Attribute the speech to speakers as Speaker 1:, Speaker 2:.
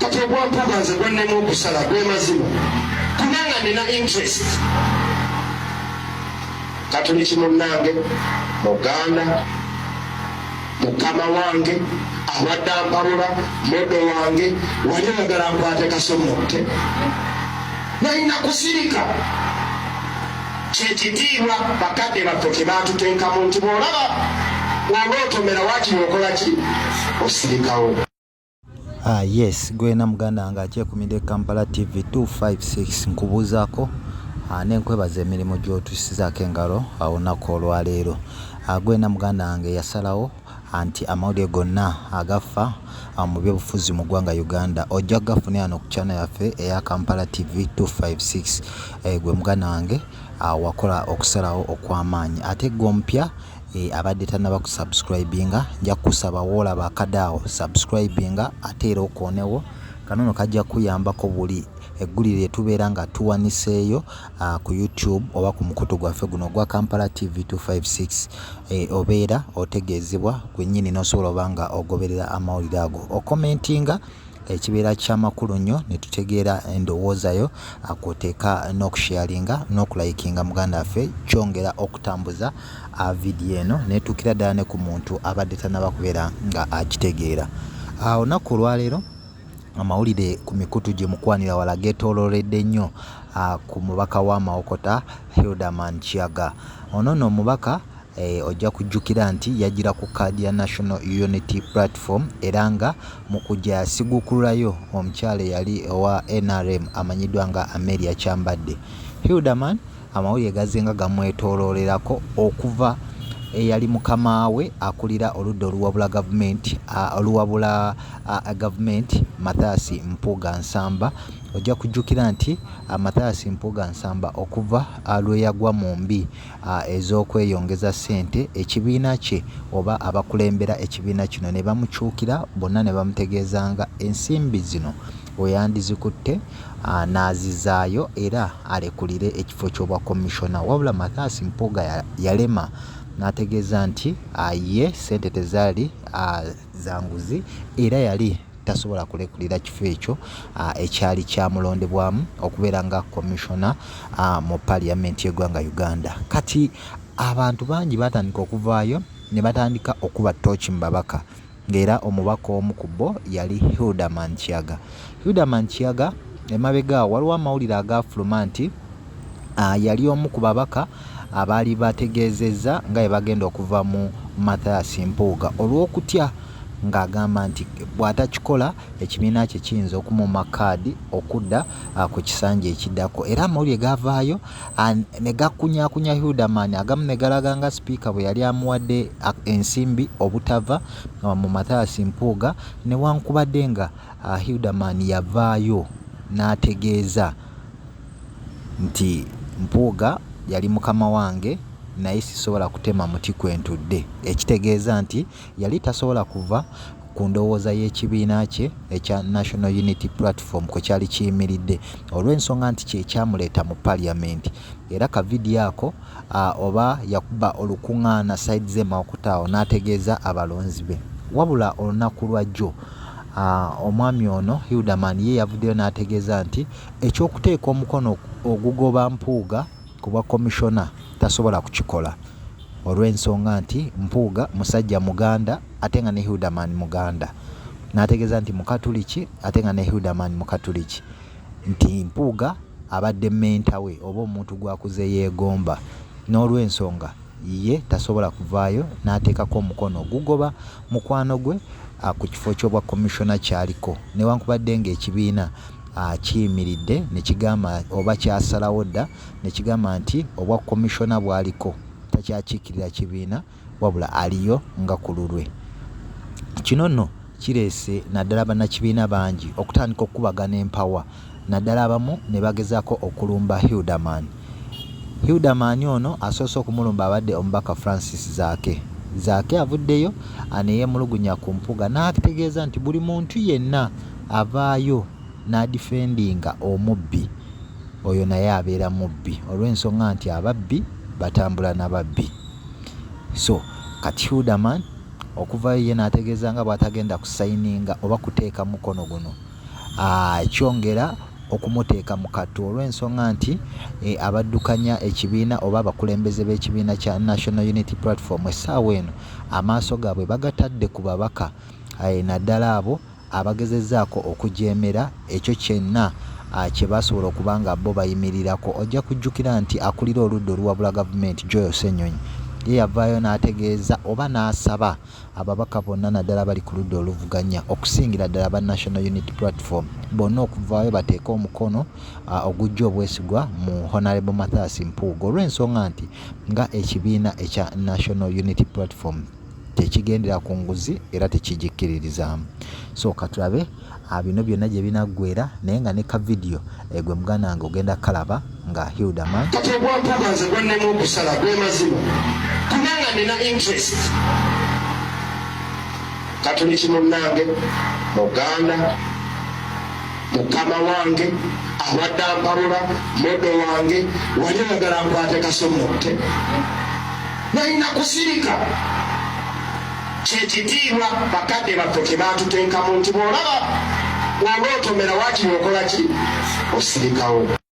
Speaker 1: Kati ogwa Mpuuga nze gwennema okusala gwe mazima, kubanga nina interest. Katuliki munnange, Muganda, mukama wange abadde ampabula, modo wange, wali oyagala nkwate kasomotte, nalina kusirika. Kyekitiibwa bakadde baffe kye baatuteekamu nti bw'olaba bw'oba otomera waakiri okola ki? Osirikawo.
Speaker 2: Ah, yes, gwena muganda wange akyekumidde Kampala TV 256, nkubuuzaako nenkwebaza emirimu gy'otusizaako engalo olunaku olwaleero. Gwena muganda wange yasalawo nti amawulire gonna agafa mu byobufuzi mu ggwanga Uganda ojja kugafunira wano ku channel yaffe eya Kampala TV 256. Gwe muganda wange wakola okusalawo okw'amaanyi, ate gwe omupya abadde tannaba kusubscribinga, nja kukusaba woolaba akadde awo subscribinga, ate era okoonewo kanono, kajja kuyambako buli eggulire lye tubeera nga tuwaniseeyo ku YouTube oba ku mukutu gwaffe guno ogwa Kampala TV 256, obeera otegeezebwa gwennyini n'osobola oba nga ogoberera amawulire ago. Okomentinga ekibeera kyamakulu nnyo ne tutegeera endowooza yo, kw'oteeka n'okusharinga n'okulayikinga. Muganda waffe, kyongera okutambuza vidiyo eno neetuukira ddala ne ku muntu abadde tannaba kubeera nga agitegeera. Olunaku olwaleero amawulire ku mikutu gye mukwanira wala geetoolooledde nnyo ku mubaka wa Mawokota, Hilderman Kiyaga. Ono nno omubaka ojja kujjukira nti yajjira ku kaadi ya National Unity Platform, era nga mu kujja yasiguukululayo omukyala eyali owa NRM amanyiddwa nga Amelia Kyambadde. Hilderman amawulire gazenga gamwetooloolerako okuva eyali mukama we akulira oludda oluwabula gavumenti, oluwabula gavumenti, Mathias Mpuuga Nsamba. Ojja kujjukira nti Mathias Mpuuga Nsamba okuva lwe yagwa mu mbi ez'okweyongeza ssente, ekibiina kye oba abakulembera ekibiina kino ne bamukyukira bonna ne bamutegeeza nga ensimbi zino weyandizikutte n'azizaayo era alekulire ekifo ky'obwa commissioner. Wabula Mathias Mpuuga yalema n'ategeeza nti ye ssente tezaali za nguzi era yali tasobola kulekulira kifo ekyo ekyali kyamulondebwamu okubeera nga commissioner mu parliament y'eggwanga Uganda. Kati abantu bangi batandika okuvaayo ne batandika okuba ttooki mu babaka, ng'era omubaka omu ku bo yali Hilderman Kiyaga. Hilderman Kiyaga emabega awo waliwo amawulire agaafuluma nti yali omu ku babaka abaali bategeezezza nga bwe bagenda okuva mu Mathias Mpuuga olw'okutya, ng'agamba nti bw'atakikola ekibiina kye kiyinza okumumma kaadi okudda ku kisanja ekiddako. Era amawulire gaavaayo ne gakunyaakunya Hilderman, agamu ne galaga nga sipiika bwe yali amuwadde ensimbi obutava mu Mathias Mpuuga, newankubadde nga Hilderman yavaayo n'ategeeza nti Mpuuga yali mukama wange naye sisobola kutema muti kwe ntudde, ekitegeeza nti yali tasobola kuva ku ndowooza y'ekibiina kye ekya National Unity Platform kwe kyali kiyimiridde, olw'ensonga nti kye kyamuleeta mu parliament. Era ka vidiyo ako oba yakuba olukuŋŋaana side z'e Mawokota awo n'ategeeza abalonzi be. Wabula olunaku lwa jjo omwami ono Hilderman ye yavuddeyo n'ategeeza nti ekyokuteeka omukono ogugoba Mpuuga ku bwa commissioner tasobola kukikola, olw'ensonga nti Mpuuga musajja Muganda ate nga ne Hilderman Muganda, n'ategeeza nti Mukatuliki ate nga ne Hilderman Mukatuliki, nti Mpuuga abadde mentor we oba omuntu gw'akuze yeegomba, n'olw'ensonga ye tasobola kuvaayo n'ateekako omukono ogugoba mukwano gwe ku kifo ky'obwa commissioner ky'aliko, newankubadde ng'ekibiina kiyimiridde ne kigamba oba kyasalawo dda ne kigamba nti obwa commissioner bw'aliko takyakiikirira kibiina, wabula aliyo nga ku lulwe. Kino nno kireese naddala bannakibiina bangi okutandika okukubagana empawa, naddala abamu ne bagezaako okulumba Hilderman. Hilderman ono asoose okumulumba abadde omubaka Francis Zaake. Zaake avuddeyo ne yeemulugunya ku Mpuuga n'ategeeza nti buli muntu yenna avaayo n'adifendinga omubbi oyo naye abeera mubbi, olw'ensonga nti ababbi batambula na babbi. So kati Hilderman okuvaayo ye n'ategeeza nga bw'atagenda kusayininga oba kuteeka mukono guno. Kyongera okumuteeka mu kattu olw'ensonga nti abaddukanya ekibiina oba abakulembeze b'ekibiina kya National Unity Platform essaawa eno amaaso gaabwe bagatadde ku babaka naddala abo abagezezzaako okujeemera ekyo kyenna kye basobola okuba nga bo bayimirirako. Ojja kujjukira nti akulira oludda oluwabula gavumenti Joel Ssenyonyi ye yavaayo n'ategeeza oba n'asaba ababaka bonna naddala abali ku ludda oluvuganya okusingira ddala aba National Unity Platform bonna okuvaayo bateeke omukono ogujja obwesigwa mu Honorable Mathias Mpuuga olw'ensonga nti nga ekibiina ekya National Unity Platform tekigendera ku nguzi era tekigikkiririzaamu. So katulabe bino byonna gye binaggweera naye nga ne ka vidiyo gwe muganda wange ogenda kalaba nga Hilderman.
Speaker 1: Kati ogwa Mpuuga nze gwennema okusala gwe mazima kubanga nina interest Katuliki munnange Muganda mukama wange abadde ampabula modo wange wali oyagala nkwate kasomotte nalina kusirika. Kyekitiibwa bakadde baffe kye baatuteekamu nti bw'olaba bw'oba otomera waakiri okola ki osirikawo.